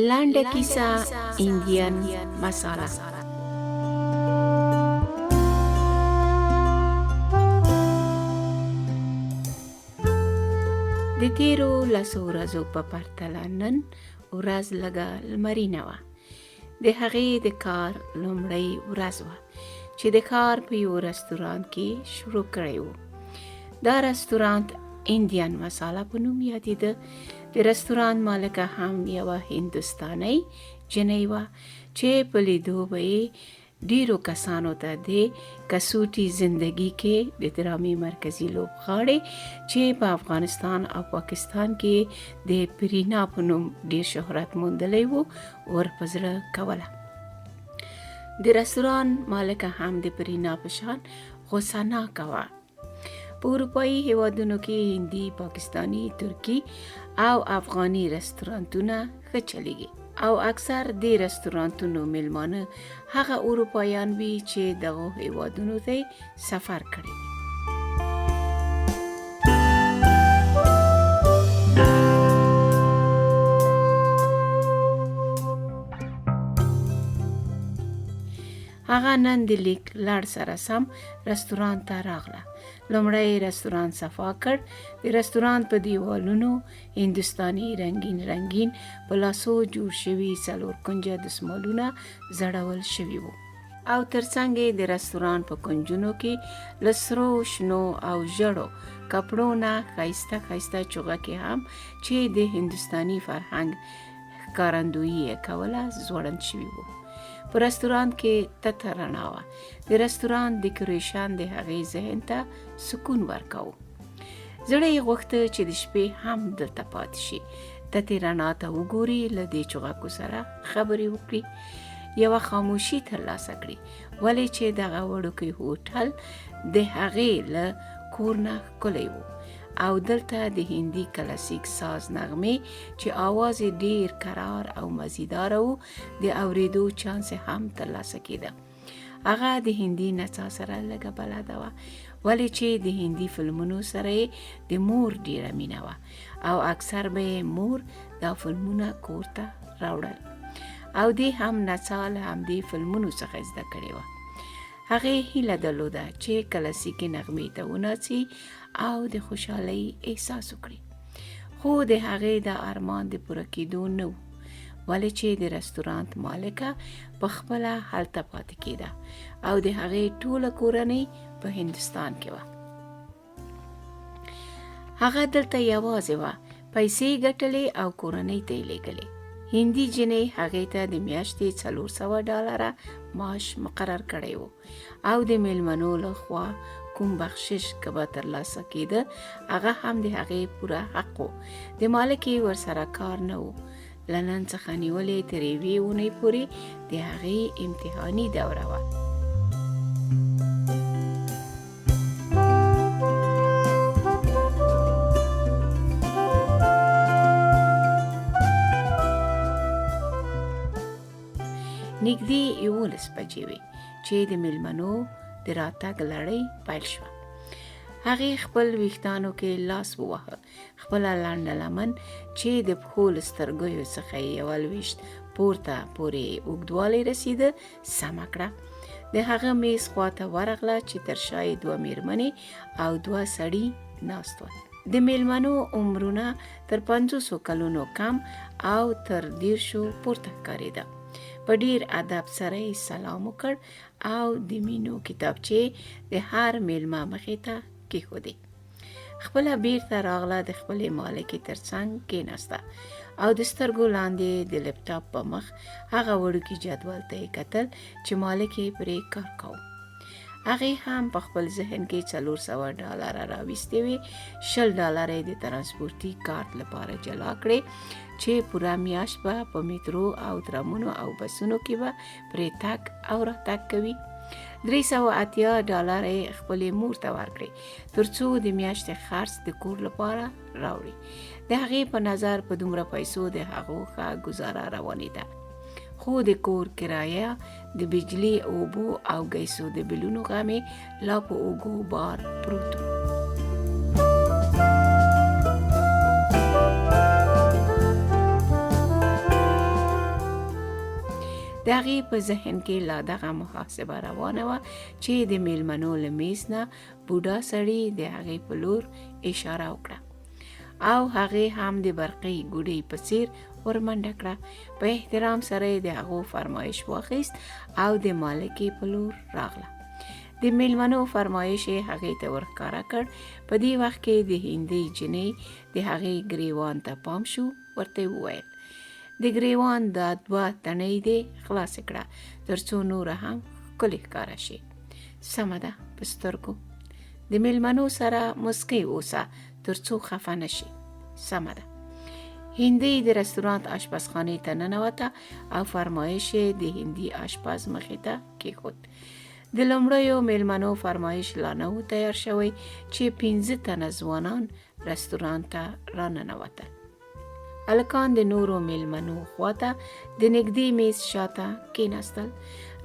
لنډه کیسه انډین مساله. د تیرو لسو ورځو په پرتله نن ورځ لږه لمرینه وه. د هغې د کار لومړۍ ورځ وه چې د ښار په یو رستورانت کې شروع کړی و. دا رستورانت انډین مساله په نوم یادېده. د رستورانت مالکه هم یوه هندوستانۍ جنۍ وه چې په لیدو به یې ډیرو کسانو ته د کسوټي زندگی کې د ډرامې مرکزي لوبغاړې چې په افغانستان او پاکستان کې د پرینا په نوم ډیر شهرت موندلی و ور په زړه کوله. د رستوران مالکه هم د پرینا په شان غوسه ناکه وه. په اروپایي هیوادونو کې هندي، پاکستاني، ترکي او افغاني رستورانتونه ښه چلیږي او اکثر دې رستورانتونو میلمانه هغه اروپایان وي چې دغو هیوادونو ته سفر کړی وي. هغه نن د لیک لړ سره سم رستورانت ته راغله. لومړی یې رستورانت صفا کړ. د رستورانت په دیوالونو هندوستاني رنګین رنګین په لاسو جوړ شوي څلور کنجه دستمالونه ځړول شوي وو او ترڅنګ یې د رستورانت په کنجونو کې له سرو، شنو او ژړو کپړو نه ښایسته ښایسته چوغکې هم چې د هندوستاني فرهنګ ښکارندویي یې کوله ځوړند شوي وو. په رستورانت کې تته رڼا وه. د رستورانت ډیکوریشن د هغې ذهن ته سکون ورکاوه. زړه یې غوښته چې د شپې هم دلته پاتې شي، تتې رڼا ته وګوري، له دې چوغکو سره خبرې وکړي، یوه خاموشي ترلاسه کړي، ولې چې دغه وړوکی هوټل د هغې له کور نه ښکلی و او دلته د هندي کلاسیک ساز نغمې چې آواز یې ډیر کرار او مزیداره و د اوریدو چانس هم ترلاسه کېده. هغه د هندي نڅا سره لږه بلده وه، ولې چې د هندي فلمونو سره یې د مور ډیره مینه وه او اکثر به یې مور دا فلمونه کور ته راوړل او دې هم نڅا له همدې فلمونو څخه زده کړې وه. هغې هیله درلوده چې کلاسیکې نغمې ته وناڅي او د خوشحالۍ احساس وکړي، خو د هغې دا ارمان د پوره کېدو نه و، ولې چې د رستورانت مالکه په خپله هلته پاتې کېده او د هغې ټوله کورنۍ په هندوستان کې وه. هغه دلته یوازې وه، پیسې یې ګټلې او کورنۍ ته یې لېږلې. هندي جینۍ هغې ته د میاشتې 400 ډالره معاش مقرر کړی و او د میلمنو له خوا کوم بخشش که به ترلاسه کېده هغه هم د هغې پوره حق و. د مالکې ورسره کار نه و. له نن څخه نیولې تر یوې اونۍ پورې د هغې امتحاني دوره وه. نږدې 11 بجې وې چې د میلمنو د راتګ لړۍ پیل شوه. هغې خپل ویښتانو کې لاس وواهه. خپله لنډه لمن چې د پښو له سترګیو څخه یې یوه لویشت پورته پورې اوږدوالی رسیده سمه کړه. د هغه میز خواته ورغله چې تر شا یې دوه میرمنې او دوه سړي ناست ول. د میلمنو عمرونه تر 50 کلونو کم او تر 30 پورته ښکارېده. په ډیر ادب سره یې سلام وکړ او د مینو کتابچې د هر میلمه مخې ته کېښودې. خپله بیرته راغله، د خپلې مالکې تر څنګ کېناسته او د سترګو لاندې د لپټاپ په مخ هغه وړوکي جدول ته یې کتل چې مالک یې پرې کار کاوه. هغې هم په خپل ذهن کې 400 ډالره راویستې وې. 20 ډالره یې د ترانسپورتي کارت لپاره جلا کړې چې پوره میاشت به په میترو او ترامونو او بسونو کې به پرې تګ او راتګ کوي. 380 ډالره یې خپلې مور ته ورکړې ترڅو د میاشتې خرڅ د کور لپاره راوړي. د هغې په نظر په دومره پیسو د هغو ښه ګزاره روانېده، خو د کور کرایه، د بجلی، اوبو او ګیسو د بلونو غم یې لا په اوږو بار پروت و. د هغې په ذهن کې لا دغه محاسبه روانه وه چې د میلمنو له میز نه بوډا سړي د هغې په لور اشاره وکړه او هغې هم د برقي ګوډۍ په څیر ورمنډه کړه. په احترام سره یې د هغو فرمایش واخیست او د مالکې په لور راغله. د میلمنو فرمایش یې هغې ته ورښکاره کړ. په دې وخت کې د هندۍ جنۍ د هغې ګریوان ته پام شو، ورته یې وویل د ګریوان دا دوه تڼۍ دې خلاصې کړه تر څو نوره هم ښکلې ښکاره شي. سمه ده، په سترګو د میلمنو سره موسکۍ اوسه تر څو خفه نه شي. سمه ده. هندۍ د رستورانت آشپزخانې ته ننوته او فرمایش یې د هندي آشپز مخې ته کېښود. د لومړیو میلمنو فرمایش لا نه و تیار شوی چې 5 تنه ځوانان رستورانت ته راننوتل. هلکان د نورو میلمنو خواته د نږدې میز شاته کېناستل.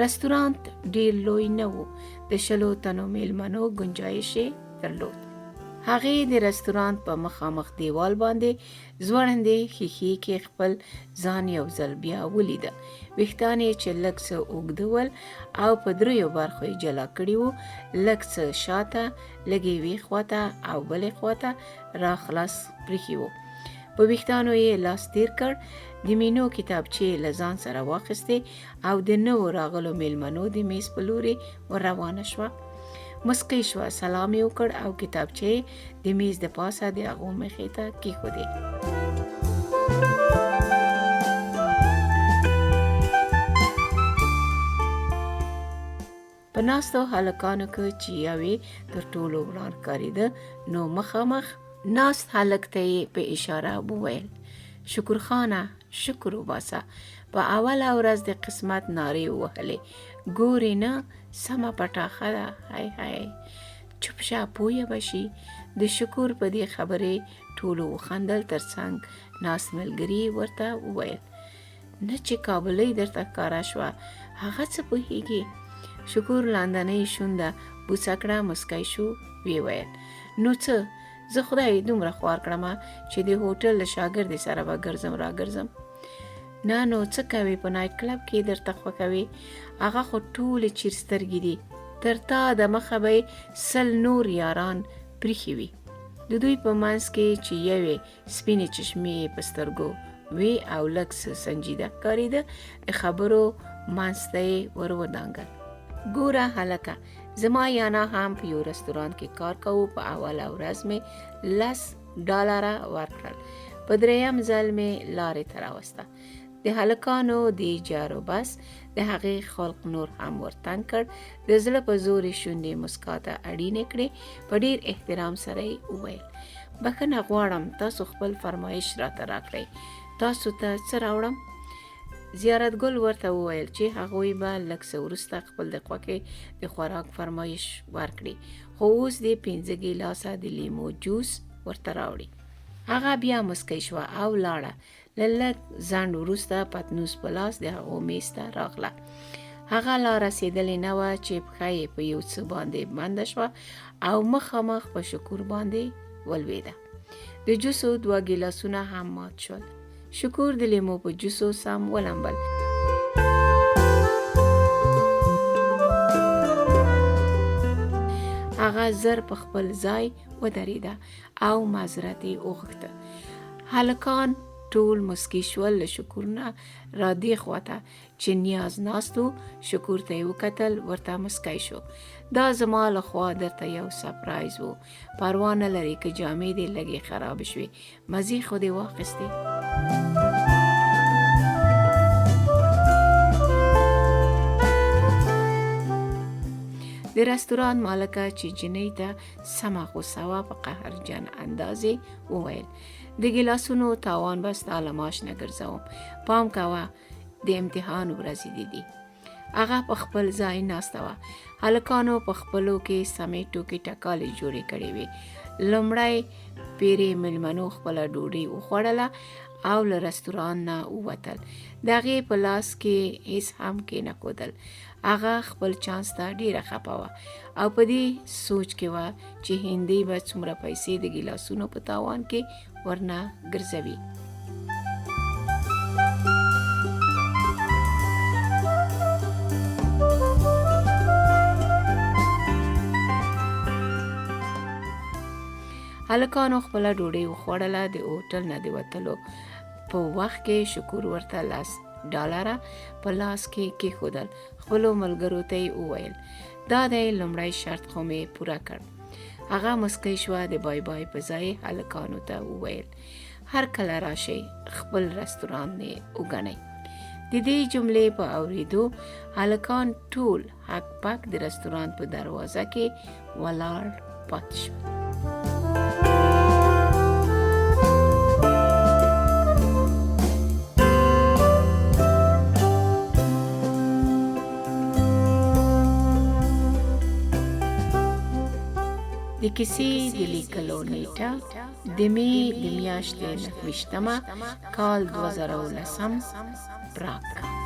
رستورانت ډېر لوی نه و، د 20 تنو میلمنو ګنجایش یې درلود. هغې د رستورانت په مخامخ دیوال باندې ځوړندې ښیښې کې خپل ځان یو ځل بیا ولیده. ویښتان یې چې لږ څه اوږده ول او په دریو برخو یې جلا کړي وو، لږ څه شاته، لږ یوې خواته او بلې خواته را خلاص پرېښي وو. په ویښتانو یې لاس تیر کړ، د مینو کتابچې له ځان سره واخیستې او د نوو راغلو میلمنو د میز په لوري ور روانه شوه. مسکی شوه، سلام یې وکړ او کتابچې یې د میز د پاسه د هغو مخې ته کېښودې. په ناستو هلکانو کې چې یو یې تر ټولو وران ښکارېده، نو مخامخ ناست هلک ته یې په اشاره وویل شکر خانه شکر وباسه، په اوله ورځ د قسمت نارې ووهلې، ګورې نه سمه پټاخه ده، های های چوپ شه پویه به شي. د شکر په دې خبرې ټولو وخندل. تر څنګ ناست ملګري ورته وویل نه چې کابلۍ درته ښکاره شوه، هغه څه پوهېږي؟ شکر لاندنۍ شونډه بوڅه کړه، مسکی شو، ویې ویل نو څه، زه خدای دومره خوار کړمه چې د هوټل له شاګردې سره به ګرځم راګرځم. نه نو څه کوې، په نایټ کلب کې درته خوښوي، هغه خو ټولې چیر سترګې دي، تر تا د مخه به یې 100 نور یاران پریښي وي. د دوی په منځ کې چې یوې سپینې چشمې یې په سترګو وې او لږ څه سنجیده ښکارېده، د خبرو منځ ته یې ور ودانګل. ګوره هلکه، زما یانا هم په یو رستورانت کې کار کوو، په اوله ورځ مې $10 ورکړل، په دریم ځل مې لارې ته راوسته. د هلکانو دې جارو بس د هغې خلق نور هم ورتنګ کړ. د زړه په زور یې شونډې مسکا ته اړینې کړې، په ډېر احترام سره یې وویل بښنه غواړم، تاسو خپل فرمایش راته راکړئ، تاسو ته څه راوړم؟ زیارت ګل ورته وویل چې هغوی به لږ څه وروسته خپل د خوښې د خوراک فرمایش ورکړي، خو اوس دې 5 ګیلاسه د لیمو جوس ورته راوړي. هغه بیا مسکی شوه او لاړه. له لږ ځنډ وروسته پتنوس په لاس د هغو میز ته راغله. هغه لا رسېدلې نه وه چې پښه یې په یو څه باندې بنده شوه او مخامخ په شکور باندې ولوېده. د جوسو 2 ګیلاسونه هم مات شول. شکور د لیمو په جوسو سم ولمبل. هغه زر په خپل ځای ودرېده او معذرت یې وغوښته. هلکان ټول مسکی شول. له شکور نه را دې خواته چې نیاز ناست و، شکور ته یې وکتل، ورته مسکی شو. دا زما له خوا درته یو سرپرایز و، پروا نه لري که جامې دې لږې خرابې شوې، مزې خو دې واخیستې. د رستوران مالکه چې جنۍ ته سمه غوسه وه، په قهرجن انداز یې وویل د ګیلاسونو تاوان به ستا له معاش نه ګرځوم، پام کوه د امتحان ورځې دې دي. هغه په خپل ځای ناسته وه. هلکانو په خپلو کې سمې ټوکې ټکالې جوړې کړې وې. لومړی پیرې میلمنو خپله ډوډۍ وخوړله او له رستوران نه ووتل. د هغې په لاس کې هیڅ هم کېنښودل. هغه خپل چانس ته ډېره خپه وه او په دې سوچ کې وه چې هندۍ به څومره پیسې د ګیلاسونو په تاوان کې ورنه ګرځوي. هلکانو خپله ډوډۍ وخوړله. د هوټل نه د وتلو په وخت کې شکور ورته 10 ډالره په لاس کې کېښودل. خپلو ملګرو ته یې وویل: دا دی، لومړی شرط خو مې پوره کړ. هغه مسکی شوه. د بای بای په ځای هلکانو ته وویل: هر کله راشئ، خپل رستورانت یې وګڼئ. د دې جملې په اوریدو هلکان ټول هک پک د رستورانت په دروازه کې ولاړ پاتې شول. د کیسې د لیکلو نیټه د می د میاشتې 29مه، کال 2010، پراګ.